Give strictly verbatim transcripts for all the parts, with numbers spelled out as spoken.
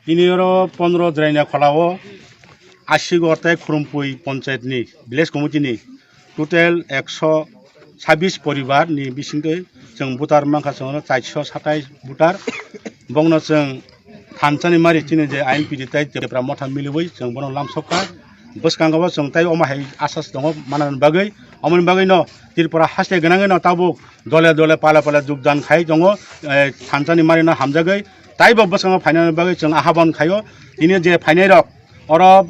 Tini oro pondro Jraina Kholao Asigor tei Khurumpui Panchayat ni Village Committee ni total ekso sabis poribar ni bisingtwi chwng voter mankha chwng oro chairso satais voter. Bongno chwng thansa ni mari chini je I N P T tei Tipra Motha miliwi chwng bono lamsokha. Bwskango bo chwng tei omo hai asas tongo manani bagwi. Omoni bagwi no Tripura haste gwnangwi no tabuk dole dole pala pala jogdan khai tongo, eh, thansa ni mari no hamjagwi. Taibo bwskango phainani bagwi chwng ahobon khaio. Tini je phainai rok oro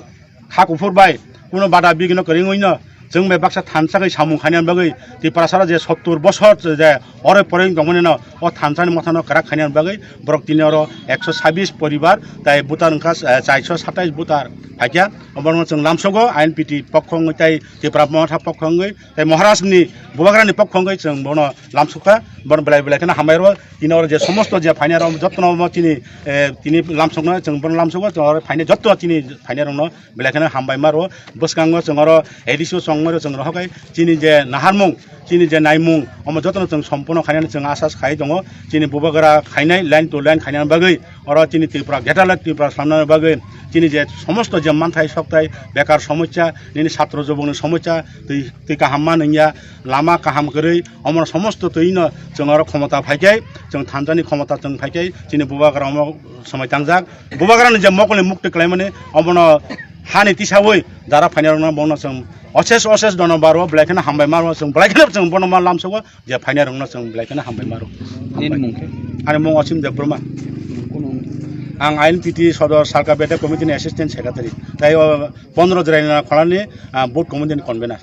kha kuphur bai kuno bada bigino kwrwngwi no chwng bai baksa thansa khai samung khainani bagwi Tiprasaro je sottur bosor je oro poroi tongmani no o thansa ni motha no kwrak khainani bagwi borok tini oro ekso sabis poribar tai voter wngkha, eh, chairso satais voter phaikha. Oborokno chwng lamsogo I N P T pokho wngwi tei Tipra Motha pokho wngwi tei Maharaj ni Bubagra ni pokho wngwi chwng bono lamsokha. Bono belai belai kheno hambai rwo. Tini oro je somosto je phainai rok jotono omo chini, eh, tini lamsokno chwng bono lamsogo, chwng oro phainai joto chini phainai rokno belai kheno hambai ma rwo. Bwskango chwng oro A D C o chwng ma rwo, chwng rohor khai chini je naharmung, chini je naimung, omo jotono chwng sompono khainani chwng asas khai tongo. Chini Bubagra khainai line to line khainani bagwi oro chini Tripura Greater Tripura samnani bagwi chini je somosto je manthai sokthai bekar somosya, nini satro jobokni somosya, twi, twi kaham ma nungya, lama kaham kwrwi, omo somosto twi no chwng oro khomota phaikhai, chwng thansa ni khomota chwng phaikhai, chini Bubagra omo somoi tangjak. Bubagra ni je mokol ni mukti kwlaimani omono hani tisawi jara phainai rokno bono chwng osesh osesh dono baro belai kheno hambai ma rwo, chwng belai kheno chwng bono ma lamsogo je phainai rokno chwng belai kheno hambai ma rwo. Nini mung khe? Ani mung Osim Debbarma. Kuno? Ang I N P T Sodor Salka Beta Committee ni Assistant Secretary. Tai o pondro Jraina Kholani, ah, Booth Committee ni Convener.